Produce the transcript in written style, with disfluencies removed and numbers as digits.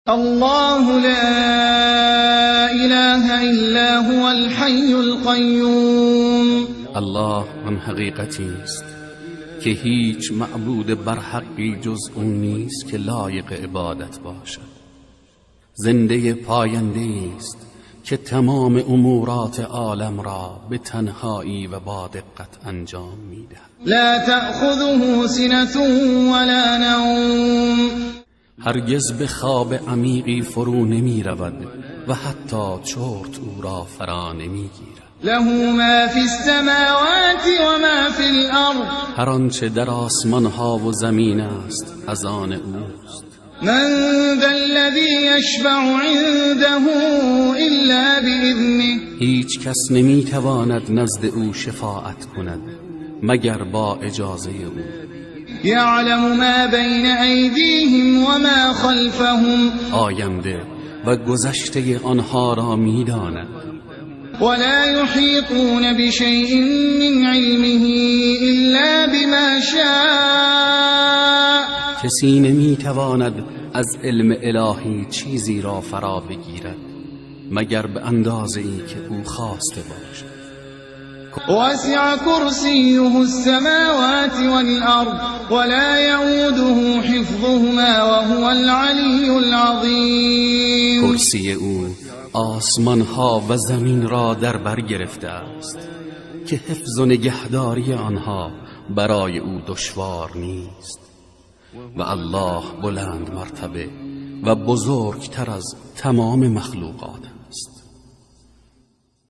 الله لا إله إلا هو الحي القيوم. الله آن حقیقتی است که هیچ معبود برحقی جز او نیست که لایق عبادت باشد. زنده پاینده است که تمام امورات عالم را به تنهایی و با دقت انجام می‌دهد. لا تأخذه سنة ولا نوم. هرگز به خواب عمیقی فرو نمی رود و حتی چرت او را فرا نمی گیرد. له ما فی السماوات و ما فی الارض. هر آنچه در آسمان ها و زمین است از آن اوست. من ذا الذی یشفع عنده الا باذنه. هیچ کس نمی تواند نزد او شفاعت کند مگر با اجازه او. یعلم ما بین ایدیهم و ما خلفهم. آینده و گذشته آنها را میداند. ولا يحيطون بشيء من علمه إلا بما شاء. کسی نمیتواند از علم الهی چیزی را فرا بگیرد مگر به اندازه ای که او خواسته باشد. وسع كرسيه السماوات والأرض ولا يؤوده حفظهما وهو العلي العظيم. کرسی او آسمان ها و زمین را در بر گرفته است که حفظ و نگهداری آنها برای او دشوار نیست و الله بلند مرتبه و بزرگتر از تمام مخلوقات.